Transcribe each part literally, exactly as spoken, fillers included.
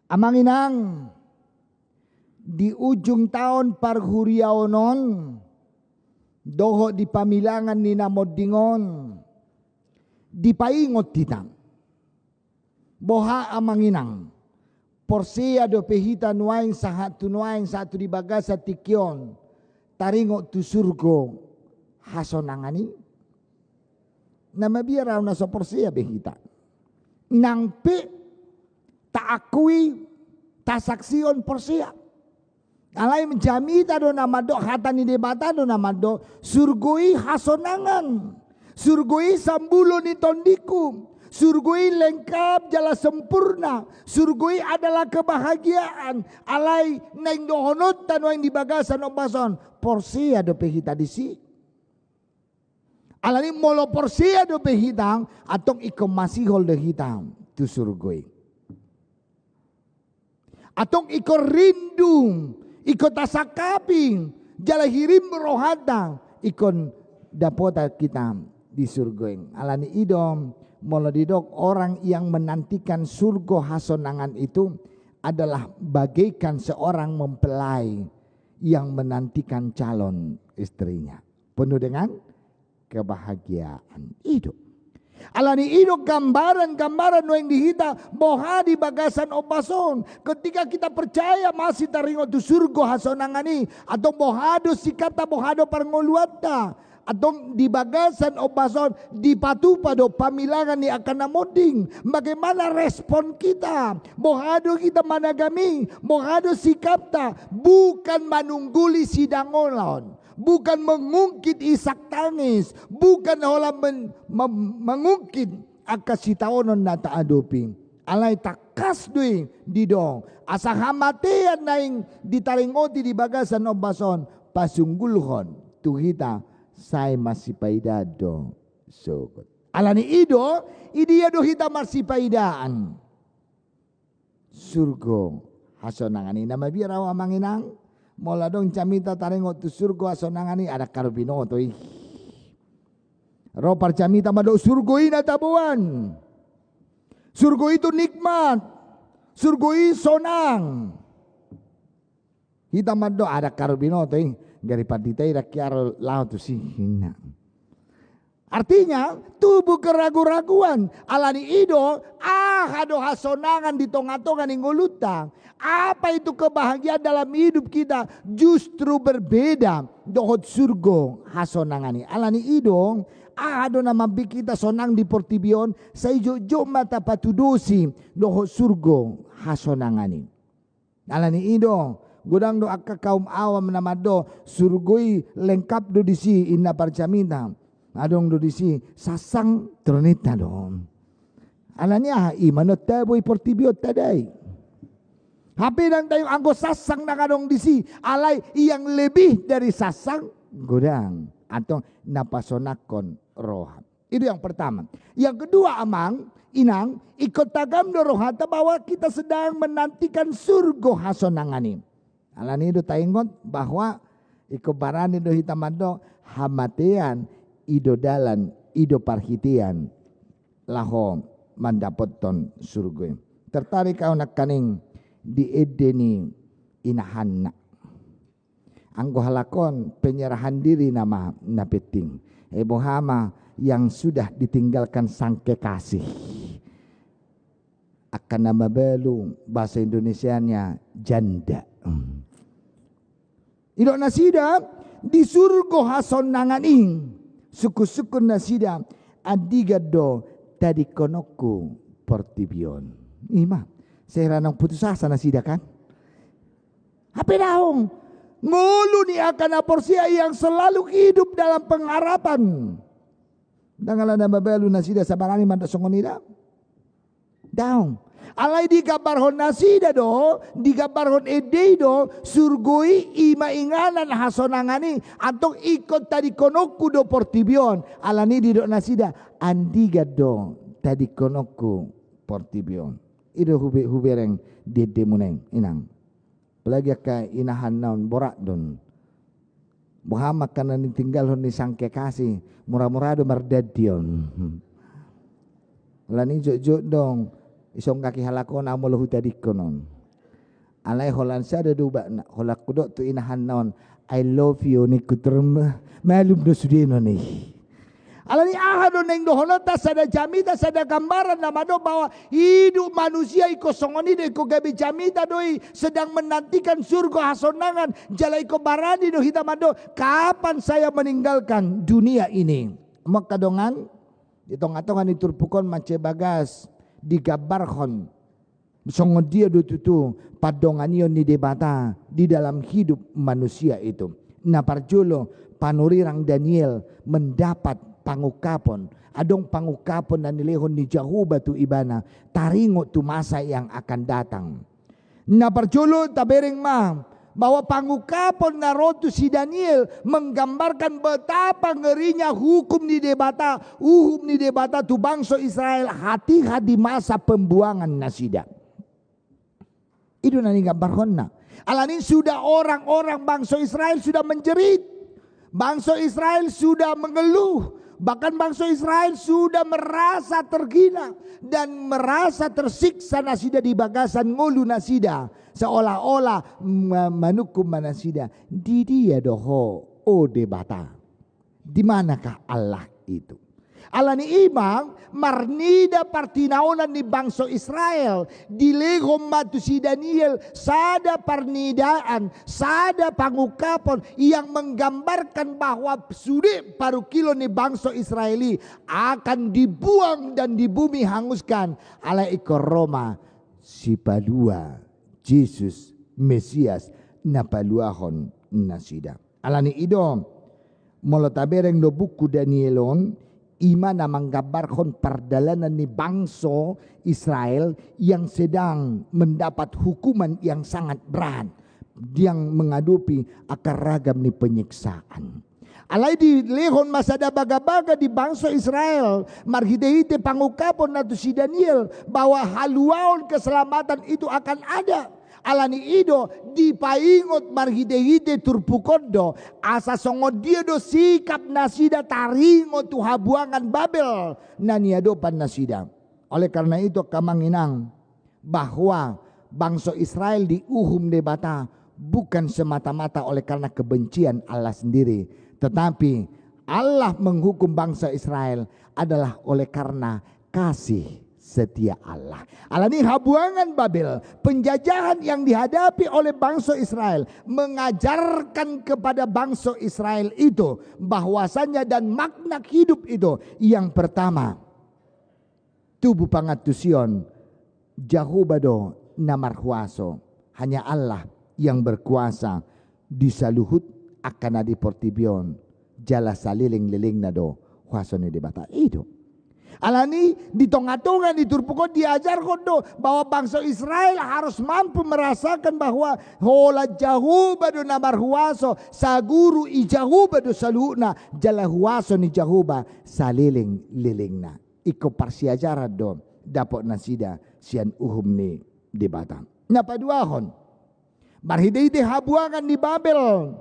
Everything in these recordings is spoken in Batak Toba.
Amang inang, di ujung taon parhuriaon on, dohot di pamilangan ni na monding on, dipaingot hita. Boha amang inang, porsea dope hita nuaeng sahat tu nuaeng sahat tu di bagasan tingki on, taringot tu surgo hasonangan i? Na mabiar ahu na so porsea be hita. Nang pe taakui, tasaksihon porsea. Alai jamita do na mandok, hata ni Debata do na mandok, surgo i hasonangan. Surgo i sambulo ni tondingku. Surgo i lengkap jala sempurna. Surgo i adalah kebahagiaan. Alai naeng dohononta nuaeng di bagasan ombas on, porsea dope hita disi? Alani molo porsea dope hita, antong ingkon masihol do hita tu surgo i. Antong ingkon rindu, ingkon tasangkapi, jala hirim rohanta, ingkon dapotan hita di surgo i. Alani i do, molo didok orang yang menantikan surgo hasonangan itu adalah bagaikan seorang mempelai yang menantikan calon istrinya. Penuh dengan kebahagiaan. I do. Alani i do gambaran-gambaran nuaeng di hita, boha di bagasan ombas on. Ketika kita percaya masih taringot tu surgo hasonangan i, antong boha do sikapta, boha do parngoluanta. Antong di bagasan ombas on dipatupa do pamilangan ni angka na monding. Bagaimana respon kita? Boha do hita managami? Boha do sikapta? Bukan manungguli sidaonon, bukan mengungkit isak tangis, bukan holan men-, mem-, mengungkit angka sitaonon na taadopi. Alai tangkas do i didok, asa hamatean naeng ditaringoti di bagasan ombas on, pasunggulhon tu hita sai marsipaidaan do sogot. Alani i do, idia do hita marsipaidaan surgo hasonangan i? Na mabiar ahu amang inang, molo adong jamita taringot tu surgo hasonangan i, ndang adong binoto i. Ro parjamita mandok surgo i na taboan. Surgo i tu nikmat. Surgo i sonang. Hita mandok ndang adong binoto i, gari pandita i ndang hea ro laho tusi, ninna. Artinya, tubuh keragu-raguan. Alani i do, aha do hasonangan di tonga-tonga ni ngolunta? Apa itu kebahagiaan dalam hidup kita justru berbeda dohot surgo hasonangan i? Alani i do, aha do na mambian hita sonang di portibi on, sai jotjot ma tapatudosi dohot surgo hasonangan i. Alani i do, godang do angka kaum awam na mandok, surgo i lengkap do disi, ninna parjamita. Adong do disi sansang, tronenta do. Alani aha? I ma na tabo i portibi on, tadai. Hape ndang taingot anggo sansang ndang adong disi, alai yang lebih dari sansang godang. Antong na pasonangkon roha. Itu yang pertama. Yang kedua, amang inang, ingkon tagam do rohanta bahwa kita sedang menantikan surgo hasonangan i. Alani i do taingot bahwa ingkon barani do hita mandok, hamatean i do dalan, i do parhitean laho mandapothon surgo i. Tertarik ahu nangkaning di ende ni inahanna. Anggo halak on penyerahan diri nama na penting. Eh, boha ma yang sudah ditinggalkan sang kekasih? Angka na mabalu, bahasa Indonesianya janda. Hmm. Didok nasida, di surgo hasonangan i, sungkun-sungkun nasida, andigan do tadingkononku portibi on. I ma, sehera naung putus asa nasida kan? Hape daong. Ngolu ni angka na porsea yang selalu hidup dalam pengharapan. Ndang ala na mabalu nasida sabarani mandok songon i da. Daong. Alai digambarhon nasida do, digambarhon ende i do, surgo i i ma inganan hasonangan i, antong ingkon tadingkononku do portibi on. Alani i didok nasida, andigan do tadingkononku portibi on. I do hube-, hubereng di endemuna i, inang. Apalagi angka inahanna on, borat do on. Boha ma angka na nitinggalhon ni sang kekasih, mura-mura do mardandi on. Alani i jotjot do on Isonggaki halak on, au molo hutadingkon on. Alai holan sada do ubatna, holan hudok tu inahanna on, "I love you," ningku, terma-, malum do sudena on i. Alani aha do naeng dohononta? Sada jamita, sada gambaran na mandok bahwa hidup manusia ingkon songon i do, ingkon gabe jamita do i, sedang menantikan surga hasonangan, jala ingkon barani do hita mandok, "Kapan saya meninggalkan dunia ini?" Maka dongan, di tonga-tonga ni turpuk on mansai bagas digambarhon songon dia do tutu pandonganion ni Debata di dalam hidup manusia itu. Na parjolo, panurirang Daniel mendapat pangungkapon. Adong pangungkapon na nilehon ni Jahowa tu ibana, taringot tu masa yang akan datang. Na parjolo, tabereng ma bahwa pangungkapon na ro tu si Daniel menggambarkan betapa ngerinya hukum ni Debata, uhum ni Debata tu bangso Israel, hatiha di masa pembuangan nasida. I do na nigambarhonna. Alani sudah orang-orang bangso Israel sudah menjerit. Bangso Israel sudah mengeluh. Bahkan bangso Israel sudah merasa terhina dan merasa tersiksa nasida di bagasan ngolu nasida. Seolah-olah me-, manungkun ma nasida. Di dia do Ho, o Debata? Di manakah Allah itu? Alani i ma, marnida partinaonan ni bangso Israel, dilehon ma tu si Daniel sada parnidaan, sada pangungkapon yang menggambarkan bahwa sude parungkilon ni bangso Israel i akan dibuang dan dibumi hanguskan, alai ingkon ro ma Sipalua, Jesus, Mesias, na paluahon nasida. Alani i do, molo tabereng do buku Daniel on, i ma na manggambarhon pardalanan ni bangso Israel yang sedang mendapat hukuman yang sangat berat, yang mengadopi angka ragam ni penyiksaan. Alai dilehon ma sada bagabaga di bangso Israel marhitehite pangungkapon na tu si Daniel, bahwa haluaon keselamatan itu akan ada. Alani i do, dipaingot marhitehite turpuk on do, asa songon dia do sikap nasida taringot tu habuangan Babel na niadopan nasida. Oleh karena itu, angka amang inang, bahwa bangso Israel diuhum Debata bukan semata-mata oleh karena kebencian Allah sendiri, tetapi Allah menghukum bangsa Israel adalah oleh karena kasih setia Allah. Alani habuangan Babel, penjajahan yang dihadapi oleh bangso Israel mengajarkan kepada bangso Israel itu bahwasanya dan makna hidup itu, yang pertama, tubu pangantusion, Jahowa do na marhuaso, hanya Allah yang berkuasa di saluhut angka na di portibi on, jala saleleng-lelengna do huaso ni Debata. I do. Alani di tonga-tonga ni turpuk on diajarhon do bahwa bangso Israel harus mampu merasakan bahwa holan Jahowa do na marhuaso, saguru i Jahowa do saluhutna, jala huaso ni Jahowa saleleng-lelengna. Ingkon parsiajaran do dapot nasida sian uhum ni Debata. Na paduahon, marhitehite habuangan ni Babel,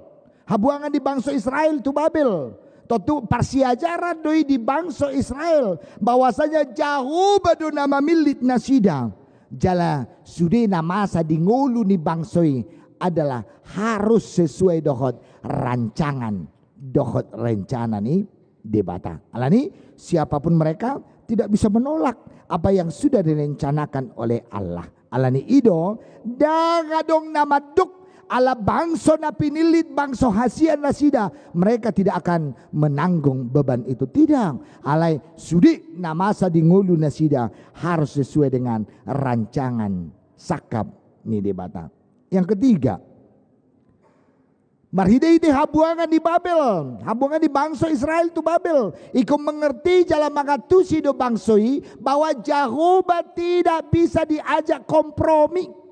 habuangan ni bangso Israel tu Babel, tontu parsiajaran do i di bangso Israel, bahwasanya Jahowa do na mamillit nasida, jala sude na masa di ngolu ni bangso i adalah harus sesuai dohot rancangan dohot rencana ni Debata. Alani, siapapun mereka tidak bisa menolak apa yang sudah direncanakan oleh Allah. Alani i do, ndang adong na mandok ala bangso na pinillit, bangso hasian nasida, mereka tidak akan menanggung beban itu. Tidak. Alai sude na masa di ngolu nasida harus sesuai dengan rancangan sangkap ni Debata. Yang ketiga, marhitehite habuangan di Babel, habuangan di bangso Israel tu Babel, ingkon mengerti jala mangantusi do bangso i bahwa Jahowa tidak bisa diajak kompromi.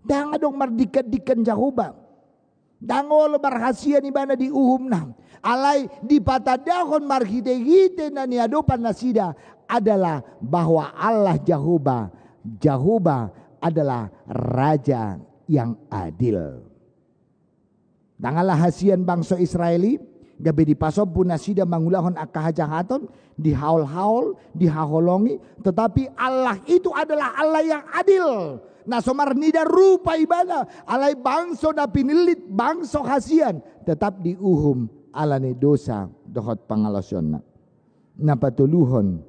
Ndang adong mardingkan-dingkan Jahowa. Ndang olo marhasian ibana di uhumna. Alai dipatandahon marhitehite na niadopan nasida adalah bahwa Allah Jahowa, Jahowa adalah Raja yang adil. Ndang ala hasian bangso Israel i, Gabe dipasombu nasida mangulahon angka hajahaton, dihaol-haol, dihaholongi, tetapi Allah itu adalah Allah yang adil. Na so marnida rupa Ibana, alai bangso na pinillit, bangso hasian, tetap diuhum ala ni dosa dohot pangalaosionna. Na patoluhon,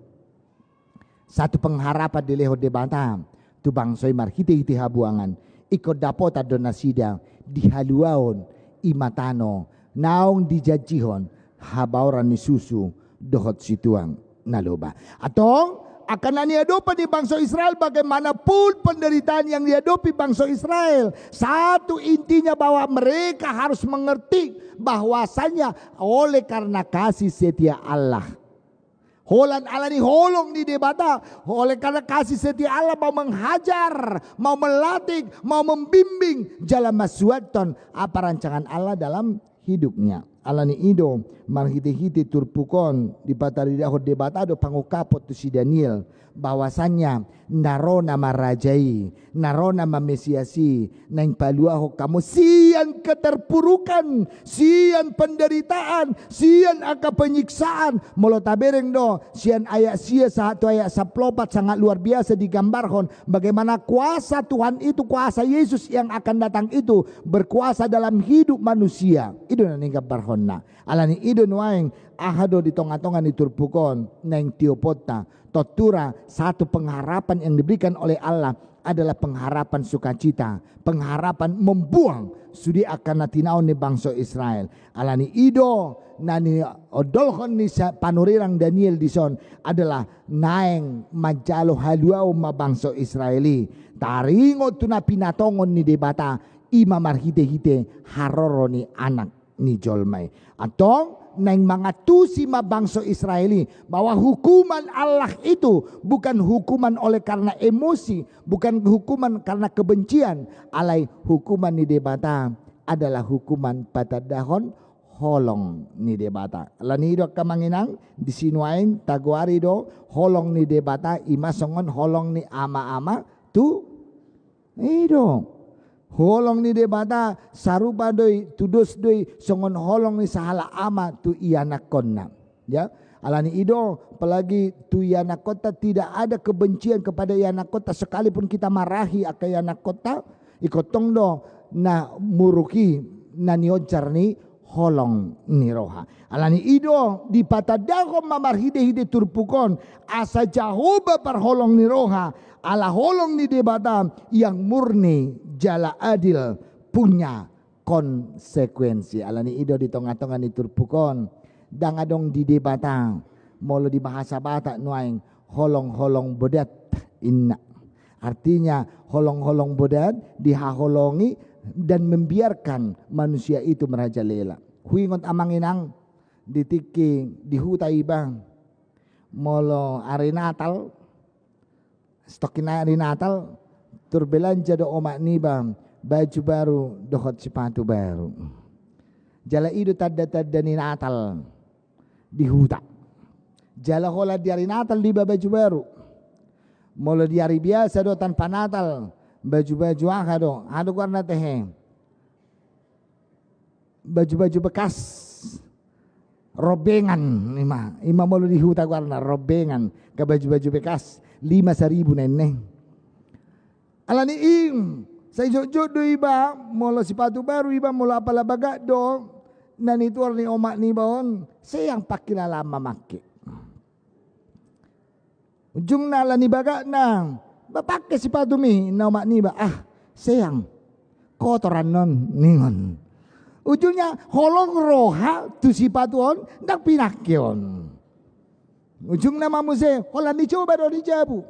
satu pengharapan dilehon Debata tu bangso i marhite-hite habuangan. Ingkon dapotan do nasida di haluaon i ma tano naung dijanjihon, habaoran ni susu dohot situang na loba. Antong, angka na niadopi ni bangso Israel, bagaimanapun penderitaan yang dihadapi bangso Israel, satu intinya bahwa mereka harus mengerti bahwasanya oleh karena kasih setia Allah, holan ala ni holong ni Debata, oleh karena kasih setia Allah mau menghajar, mau melatih, mau membimbing, jala masuathon apa rancangan Allah dalam hidupnya. Ala ni i do, marhite-hite turpuk on dipataridahon Debata do pangungkapon tu si Daniel, bahwasannya na ro nama raja i, na ro nama Mesias i, naeng paluahon hamu sian keterpurukan, sian penderitaan, sian angka penyiksaan. Molo tabereng do sian ayat sia sahat tu ayat sampulu opat, sangat luar biasa digambarhon bagaimana kuasa Tuhan itu, kuasa Yesus yang akan datang itu berkuasa dalam hidup manusia. I do na nigambarhonna. Ala ni i do nuaeng, aha do di tonga-tonga ni turpuk on naeng tioponta? Tontu ra, satu pengharapan yang diberikan oleh Allah adalah pengharapan sukacita, pengharapan membuang sude angka na tinaon ni bangso Israel. Ala ni i do, na niondolhon ni sa-, panurirang Daniel dison adalah naeng manjalo haluaon ma bangso Israel i, taringot tu na pinatongon ni Debata, i ma marhite-hite haroro ni Anak ni jolma i. Antong, naeng mangantusi ma bangso Israel i bahwa hukuman Allah itu bukan hukuman oleh karena emosi, bukan hukuman karena kebencian, alai hukuman ni Debata adalah hukuman patandahon holong ni Debata. Ala ni i do angka amang inang, disi nuaeng tagoari do holong ni Debata i ma songon holong ni ama-ama tu I do. Holong ni Debata sarupa do i, tudos do i songon holong ni sahalak ama tu ianakkonna. Ya, ala ni i do, apalagi tu ianakkonta, tidak ada kebencian kepada ianakkonta, sekalipun kita marahi angka ianakkonta, ingkon tong do na muruk i na nionjar ni holong ni roha. Ala ni i do dipatandahon ma marhite-hite turpuk on, asa Jahowa parholong ni roha, ala holong ni Debata yang murni jala adil punya konsekuensi. Ala ni i do di tonga-tonga ni turpuk on, ndang adong di Debata, molo di bahasa Batak nuaeng, holong-holong bodat, inna. Artinya, holong-holong bodat dihaholongi dan membiarkan manusia itu merajalela. Huingot amang inang, di tingki di huta iba, molo ari Natal, stok ni ari Natal, tur belanja do omak niba baju baru dohot sipatu baru. Jala i do tanda-tanda ni Natal di huta. Jala holan di ari Natal do iba baju baru. Molo di ari biasa do tanpa Natal, baju-baju aha do, aha do goarna tehe. Baju-baju bekas. Rombengan, i ma, i ma molo di huta goarna, rombengan. Angka baju-baju bekas, lima saribu ninna. Ala ni i, sai jotjot do iba, molo sipatu baru iba, molo apala bagak do, na nituhor ni omak niba on, seang pangkilalaan mamangke. Ujungna ala ni bagakna, ba pangke sipatumi, ninna omak niba, ah, seang, kotor annon, ningon. Ujungna holong roha tu sipatu on, ndang pinangke on. Ujungna ma muse, holan dicoba do di jabu.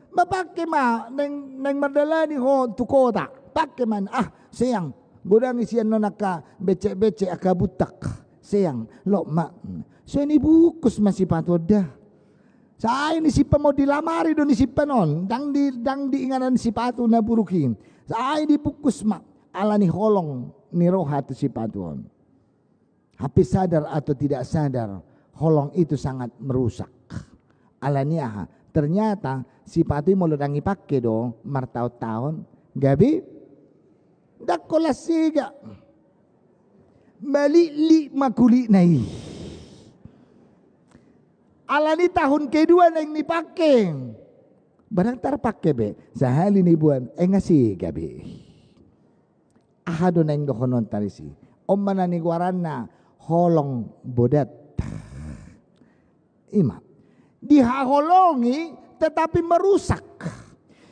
Ba pangke ma, naeng, naeng mardalani ho tu kota. Pangke ma, ah, seang, godangi sian on angka becek-becek, angka buntak. Seang, lot ma. Sai dibungkus ma sipatu on da. Sai disimpan ma on, di lamari do disimpan on, ndang di, ndang di inganan sipatu na buruk i. Sai dibungkus ma, ala ni holong ni roha tu sipatu on. Hape sadar atau tidak sadar, holong itu sangat merusak. Ala ni aha? Ternyata sipatu i molo ndang dipangke do martaon-taon, gabe ndang holan sega. Maliklik ma kulitna i. Alani tahun kedua naeng dipake. Barang tarpake be sahali niboan, ai nga sega be. Aha do naeng dohononta disi? On ma na nigoaranna holong bodat. Ima, dihaholongi tetapi merusak,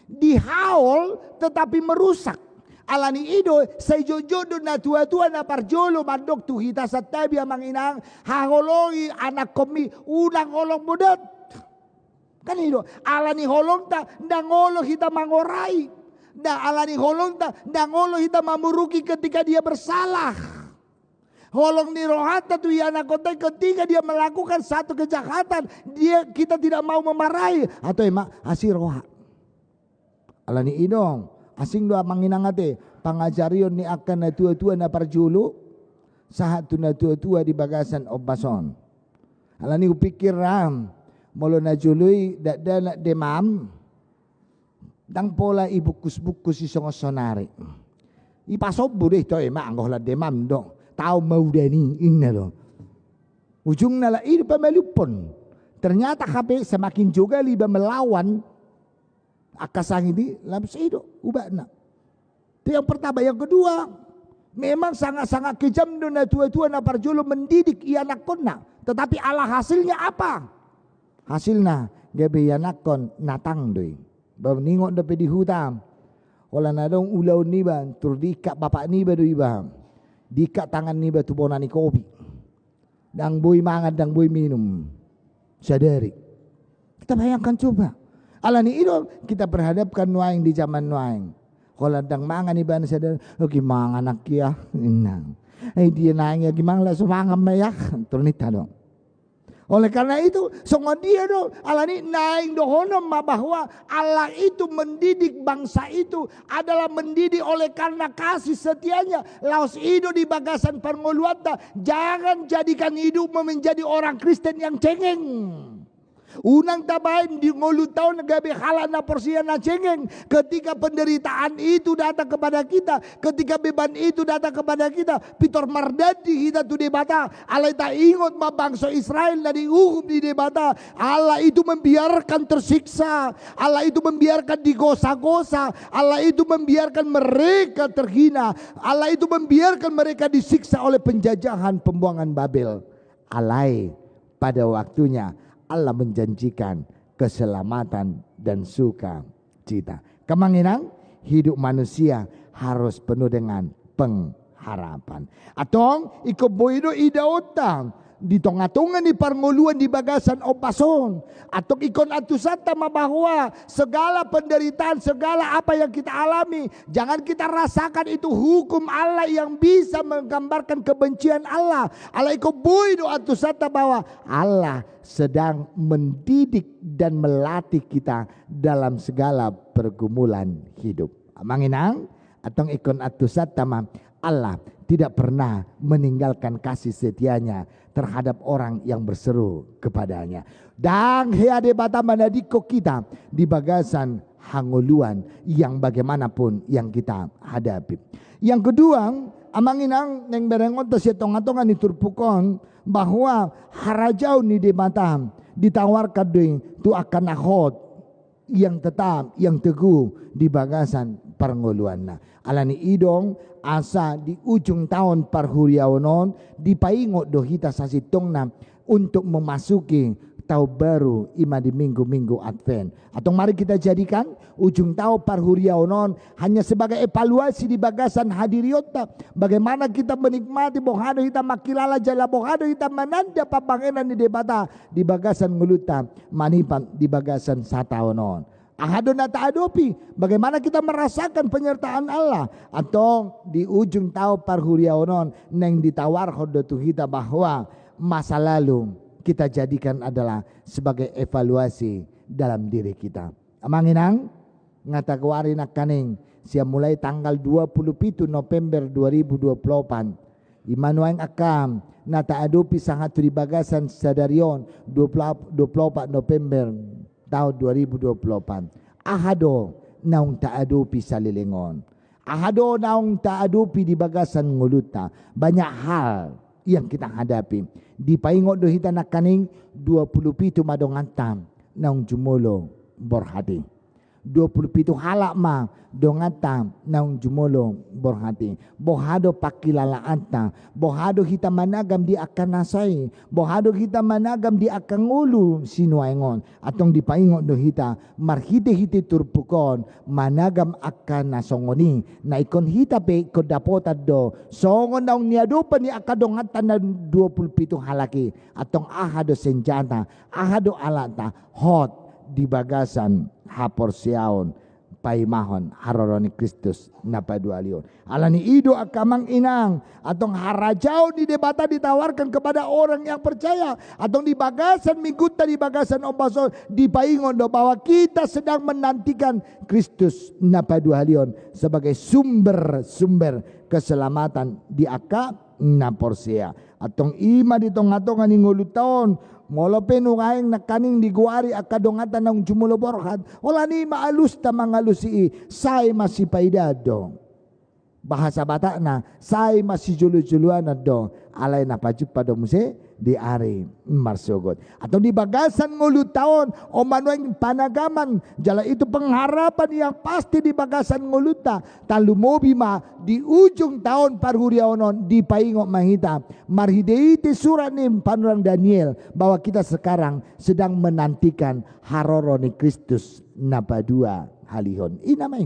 dihaol tetapi merusak. Alani i do sai jotjot do natuatua na parjolo mandok tu hita santabi, amang inang, haholongi anakkonmi, unang holong bodat. Kan i do, alani holongta ndang olo hita mangorai. Nda, alani holongta ndang olo hita mamuruki ketika dia bersalah. Holong ni rohanta tu ianakkonta i, ketika dia melakukan satu kejahatan, dia, kita tidak mau memarahi. Atau ima, asi roha. Alani i do, asing do, amang inang, ate pangajarion ni angka natuatua na parjolo sahat tu natuatua di bagasan ombas on. Alani hupikir ra, molo najolo i dakdanak demam, ndang pola ibungkusbungkus i songon saonari. Ipasombu do i, to, ima, anggo holan demam do, tao ma udan i, inna do. Ujungna lak i do pamalumhon. Ternyata hape semakin jogal iba melawan angka sangit i, laos i do ubatna. Itu yang pertama. Yang kedua, memang sangat-sangat kejam do natuatua na parjolo mendidik ianakkonna. Tetapi ala hasilnya apa? Hasilna gabe ianakkon natang do i. Ba ningot dope di huta, holan adong ulaon niba, tor diikkat bapak niba do iba, diikkat tangan niba tu bona ni kopi. Ndang boi mangan, ndang boi minum sadari. Kita bayangkan coba. Alani i do kita berhadapkan nuaeng di zaman nuaeng. Holan ndang mangan ibana sadari, "Oke, mangan angki ah," inna. "Eh, dia naeng ya, gimana lah, so mangan ma ya," tor ninta do. Oleh karena itu, songon dia do, alani naeng dohonon ma bahwa Allah itu mendidik bangsa itu adalah mendidik oleh karena kasih setianya. Laos i do di bagasan parngoluanta, jangan jadikan hidupmu menjadi orang Kristen yang cengeng. Unang tabaen di ngolunta on gabe halak na porsea na cengeng. Ketika penderitaan itu datang kepada kita, ketika beban itu datang kepada kita, pintor mardandi hita tu Debata. Alai taingot ma bangso Israel na diuhum ni Debata. Allah itu membiarkan tersiksa. Allah itu membiarkan digosa-gosa. Allah itu membiarkan mereka terhina. Allah itu membiarkan mereka disiksa oleh penjajahan pembuangan Babel. Alai pada waktunya Allah menjanjikan keselamatan dan sukacita. Amang inang, hidup manusia harus penuh dengan pengharapan. Antong, ingkon boi do idaonta di tongatonga ni parngoluan di bagasan ombas on. Antong ingkon antusanta ma bahwa segala penderitaan, segala apa yang kita alami, jangan kita rasakan itu hukum Allah yang bisa menggambarkan kebencian Allah. Alai ingkon boi do antusanta bahwa Allah sedang mendidik dan melatih kita dalam segala pergumulan hidup. Amang inang, antong ingkon antusanta ma, Allah tidak pernah meninggalkan kasih setianya terhadap orang yang berseru kepada-Nya. Ndang hea Debata manadingkon hita di bagasan hangoluan yang bagaimanapun yang kita hadapi. Yang kedua, amang inang, naeng berengonta sian tongatonga ni turpuk on, bahwa harajaon ni Debata ditawarkan do i tu angka na hot, yang tetap, yang teguh di bagasan parngoluanna. Alani i do, asa di ujung taon parhuriaon on dipaingot do hita sasintongna untuk memasuki taon baru, i ma di minggu-minggu Advent. Antong mari kita jadikan ujung taon parhuriaon on hanya sebagai evaluasi di bagasan hadirionta. Bagaimana kita menikmati, boha do hita mangkilala jala boha do hita mananda pambahenan ni Debata di bagasan ngolunta manipat di bagasan sataon on. Aha do na taadopi? Bagaimana kita merasakan penyertaan Allah? Antong di ujung taon parhuriaon on naeng ditawarhon do tu hita bahwa masa lalu kita jadikan adalah sebagai evaluasi dalam diri kita. Amang inang, nga tagoari nangkaning sian mulai tanggal dua puluh pitu November dua ribu dua puluh opat, i ma nuaeng angka na taadopi sahat tu di bagasan sadari on, dua puluh, dua puluh opat November taon dua ribu dua puluh opat. Aha do naung taadopi saleleng on? Aha do naung taadopi di bagasan ngolunta? Banyak hal yang kita hadapi. Dipaingot do hita nangkaning dua pulu pitu ma donganta naung jumolo borhat i. Dua pulu pitu halak ma donganta naung jumolo borhat i. Boha do pangkilalaanta? Boha do hita managam di angka na sai? Boha do hita managam di angka ngolu sinuaeng on? Antong dipaingot do hita marhitehite turpuk on managam angka na songon i. Na ingkon hita pe ingkon dapotan do songon naung niadopan ni angka donganta na dua pulu pitu halak i. Antong aha do senjata, aha do alatna? Hot di bagasan haporseaon paimahon haroro ni Kristus na paduahalihon. Alani i do angka amang inang, antong harajaon ni Debata ditawarkan kepada orang yang percaya. Antong di bagasan minggunta, di bagasan ombas on, dipaingot do bahwa kita sedang menantikan Kristus na paduahalihon sebagai sumber-sumber keselamatan di angka na porsea. Antong i ma di tonga-tonga ni ngolunta on, molo pe nuaeng nangkaning digoari angka donganta naung jumolo borhat, holan i ma alusta mangalusi i, sai masipaidaan do. Bahasa Batakna, sai masijolo-joloan do, alai na pajumpang do muse di ari marsogot. Antong di bagasan ngolunta on, on ma nuaeng panagaman, jala itu pengharapan yang pasti di bagasan ngolunta. Tarlumobi ma di ujung taon parhuriaon on, dipaingot ma hita marhitehite surat ni panurirang Daniel bahwa kita sekarang sedang menantikan haroro ni Kristus na paduahalihon. I nama i.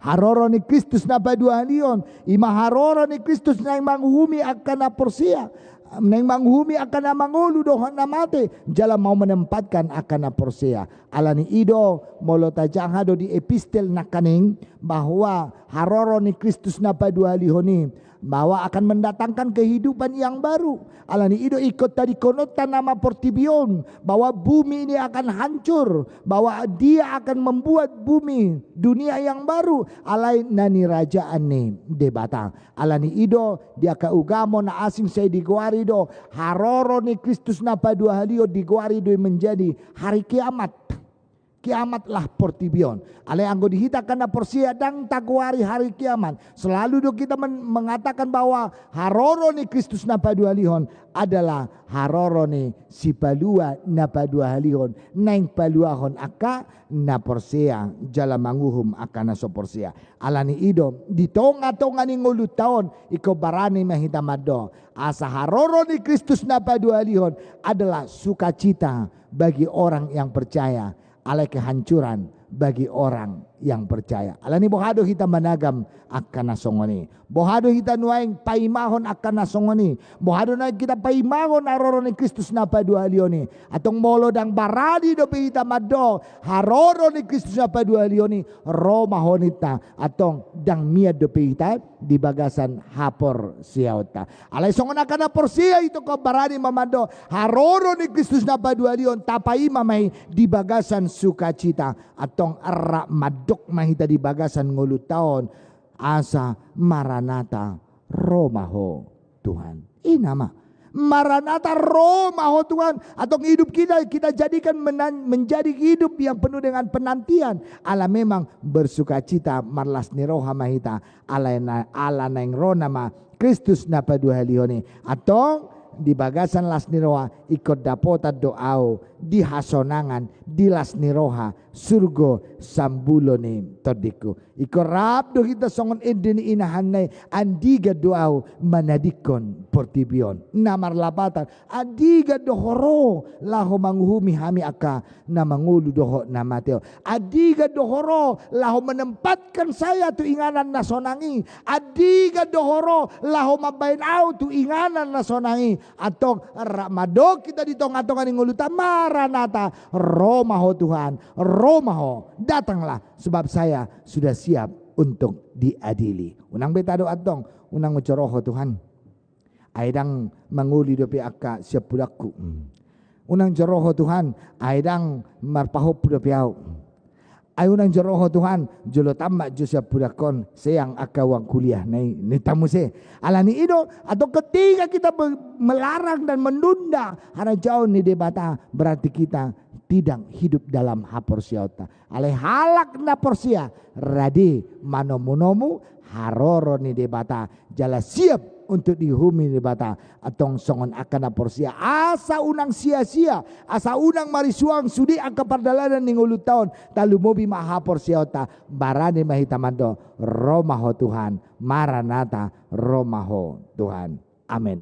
Haroro ni Kristus na paduahalihon, i ma haroro ni Kristus naeng manguhumi angka na porsea, naeng manguhumi angka na mangolu dohot na mate, jala mau menempatkan angka na porsea. Alani i do, molo tajaha do di epistel nangkaning, bahwa haroro ni Kristus na paduahalihon i, bahwa akan mendatangkan kehidupan yang baru. Alani i do ingkon tadingkononta nama portibi on, bahwa bumi ini akan hancur, bahwa Dia akan membuat bumi, dunia yang baru, alai na nirajaan ni Debata. Alani i do, di angka ugamo na asing sai digoari do, haroro ni Kristus na paduahalihon digoari do menjadi hari kiamat. Kiamatlah portibi on. Alai anggo di hita angka na porsea, ndang tagoari hari kiamat. Selalu do kita men-, mengatakan bahwa haroro ni Kristus na paduahalihon adalah haroro ni Sipalua na paduahalihon, naeng paluahon angka na porsea jala manguhum angka na so porsea. Alani i do, di tonga-tonga ni ngolunta on, ingkon barani ma hita mandok, asa haroro ni Kristus na paduahalihon adalah sukacita bagi orang yang percaya, alai kehancuran bagi orang yang percaya. Alani boha do hita managam angka na songon i? Boha do hita nuaeng paimahon angka na songon i? Boha do nuaeng hita paimahon haroro ni Kristus na paduahalihon i? Antong molo ndang barani dope hita mandok haroro ni Kristus na paduahalihon i, ro ma honinta, antong ndang mian dope hita di bagasan haporseaonta. Alai songon angka na porsea, ingkon barani ma mandok haroro ni Kristus na paduahalihon, tapaima ma i di bagasan sukacita. Antong rap mandok ma hita di bagasan ngolunta on, asa Maranata, ro ma Ho Tuhan. I nama. Maranata, ro ma Ho Tuhan. Antong hidup kita, kita jadikan menan-, menjadi hidup yang penuh dengan penantian. Ala memang bersukacita, marlas ni roha ma hita. Ala na-, ala naeng ro nama Kristus na paduahalihon i. Antong di bagasan las ni roha, ingkon dapotan do ahu di hasonangan, di las ni roha, surgo sambulo ni tondingku. Ingkon rap do hita songon ende ni inahanna i, andigan do ahu manadingkon portibi on. Na marlapatan, andigan do ho ro laho manguhumi hami angka na mangolu dohot na mate on. Andigan do ho ro laho menempatkan saya tu inganan na sonang i. Andigan do ho ro laho mambahen ahu tu inganan na sonang i. Antong rap mandok hita di tonga-tonga ni ngolunta, Maranata, ro ma Ho Tuhan, ro ma Ho, datanglah, sebab saya sudah siap untuk diadili. Unang be tadok antong, unang joro Ho Tuhan, ai ndang mangoli dope angka siampulangku. Hmm. Unang joro Ho Tuhan, ai ndang marpahompu dope ahu. Ai unang joro Ho Tuhan, jolo tammat jo siampulangkon, seang angka uang kuliah na i, ninta muse. Alani i do, antong ketika kita be-, melarang dan menunda harajaon ni Debata, berarti kita tidak hidup dalam haporseaonta. Alai halak na porsea, rade manomu-nomu haroro ni Debata, jala siap untuk diuhumi Debata. Antong songon angka na porsea, asa unang sia-sia, asa unang marisuang sude angka pardalanan ni ngolunta on, talumobi ma haporseaonta, barani ma hita mandok, ro ma Ho Tuhan, Maranata, ro ma Ho Tuhan. Amen.